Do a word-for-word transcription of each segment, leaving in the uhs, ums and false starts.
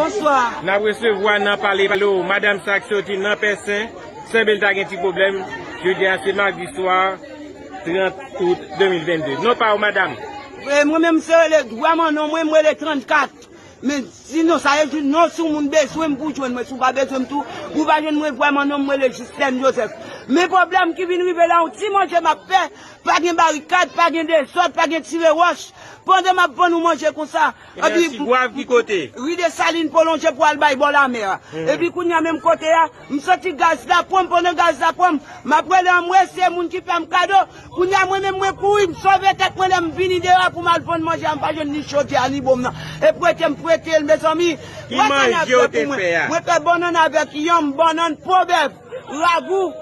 Bonswa. N ap resevwa nan Pale Pale w, madanm sa k soti nan Pèsen, sanble l ta gen ti pwoblèm. Jodi a se madi swa, trant out de mil vennde. Non pa w, madanm? E, mwen menm se rele vrèman non mwen, mwen rele trannkat. Men sinon, sa e jou non, si w moun bezwen m pou jwenn mwen, si w pa bezwen m tou, pou w pa jwenn mwen vrèman non, mwen rele Jislèn Jozèf. Men pwoblèm ki vin rive la, yon ti manje m ap fè, pa gen barikad, pa gen dezòd, pa gen tire wòch. Pandan m ap vann yon manje konsa, Ebyen, epi Tigwav ki kote? Ri Desalin pwolonje pou al bay bò lamè a. Epi kounye a menm kote a, m santi gaz la pran m, pandan gaz la pran m, m ap rele anmwe, se moun ki fè m kado. Kounye a mwen menm mwen kouri, m sove tèt mwen lè m vini deyò a pou m al vann manje a, m pa jwenn ni chodyè a ni bonm nan. E prete m prete l, mezanmi. Ki manje w te fè a? Mwen fè bannann avèk yanm, bannann, po bèf, ragou.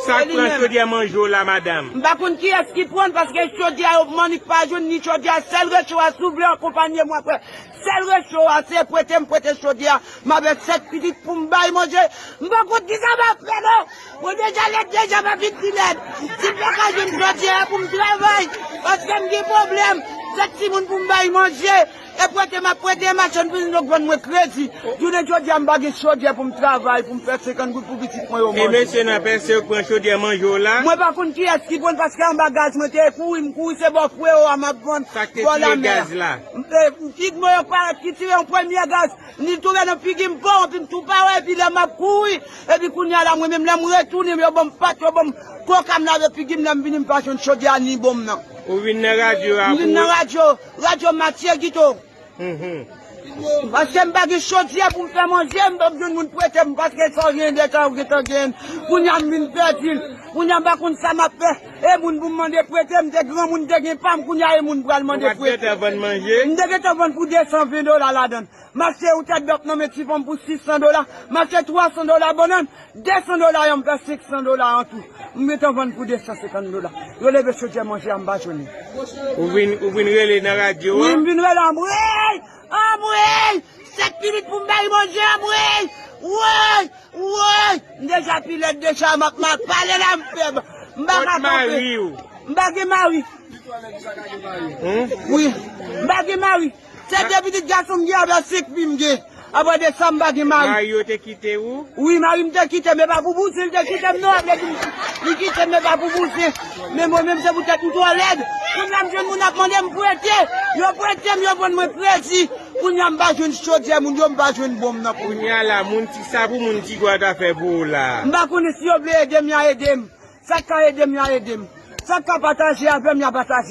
Sa k pran chodyè manje w la, madanm? M pa konn kiyès ki pran l, paske chodyè yo mannik pa jwenn ni chodyè. Sèl recho a, si w vle akonpanye mwen, frè. Sèl recho a, se prete m prete chodyè a. M avèk sèt pitit pou m bay manje. M pa konn kisa m ap fè non. Mwen deja lèd, deja m ap vin pi lèd. Si m pa ka jwenn chodyè a pou m travay, paske m gen pwoblèm. Sèt timoun pou m bay manje. E prete m ap prete, machann vin yo vann mwen kredi. Jounen jodi a m pa gen chodyè pou m travay, pou m fè senkant goud pou pitit mwen yo manje. E mesye nan Pèsen yo k pran chodyè manje w la? Mwen pa konn kiyès ki pran l, paske anba gaz mwen te kouri, m kouri se bò frewo a m ap vann, bò lamè a. Sa k te tire gaz la? M, e, fig mwen yo parèt ki tire yon premye gaz. Li tounen nan figi m fò, epi m tou pa wè, epi lè m ap kouri, epi kounye a la, mwen menm, lè m retounen, yo ban m pat, yo ban m koka, m lave figi m, lè m vini, m pa jwenn chodyè a ni bonm nan. Ou vin nan radyo a pou... M vin nan radyo, radyo Matye Guito. Paske m pa gen chodyè pou m fè manje, m p ap jwenn moun prete m, paske sa w gen deja, ou gentan gen. Kounye a m vin pèdi l. Kounye a m pa konn sa m ap fè. E moun pou m mande prete, m te granmoun, m te gen pa m, kounye a e moun pral mande prete. Ou pa t gentan vann manje? M te gentan vann pou de san ven dola ladan l. M achte yon tèt bèf nan men ti fanm pou sis san dola. M achte twa san dola bannann, de san dola, yon m fè senk san dola an tou. M gentan vann pou de san senkant dola. Yo leve chodyè manje a, m pa jwenn li. Ou vin, ou vin rele nan radyo a? Wi, m vin rele, anmwey! Anmwey! Sèt pitit pou m bay manje, anmwey! Woy! Woy! M deja pi lèd deja, m ap mal pale la, m fèb. M pa ka kanpe. Kot mari w? M pa gen mari. Wi. M pa gen mari. Se de pitit gason m gen avèk senk fi m gen. Apre de sa, m pa gen mari. Mari w te kite w? Wi, mari m te kite m, e pa pou bouzen li te kite m non, sa vle di li kite m, e pa pou bouzen. Men mwen menm, se poutèt m twò lèd. Kounye a m jwenn moun ap mande m prete. Yo prete m, yo vann mwen kredi. Kounye a m pa jwenn chodyè moun yo, m pa jwenn bonm nan pou yo. Kounye a la, moun ti, sa pou moun Tigwav ta fè pou ou la? M pa konnen si yo vle ede m, y a ede m. Sa k ka ede m, y a ede m. Sa k ka pataje avè m, y a pataje.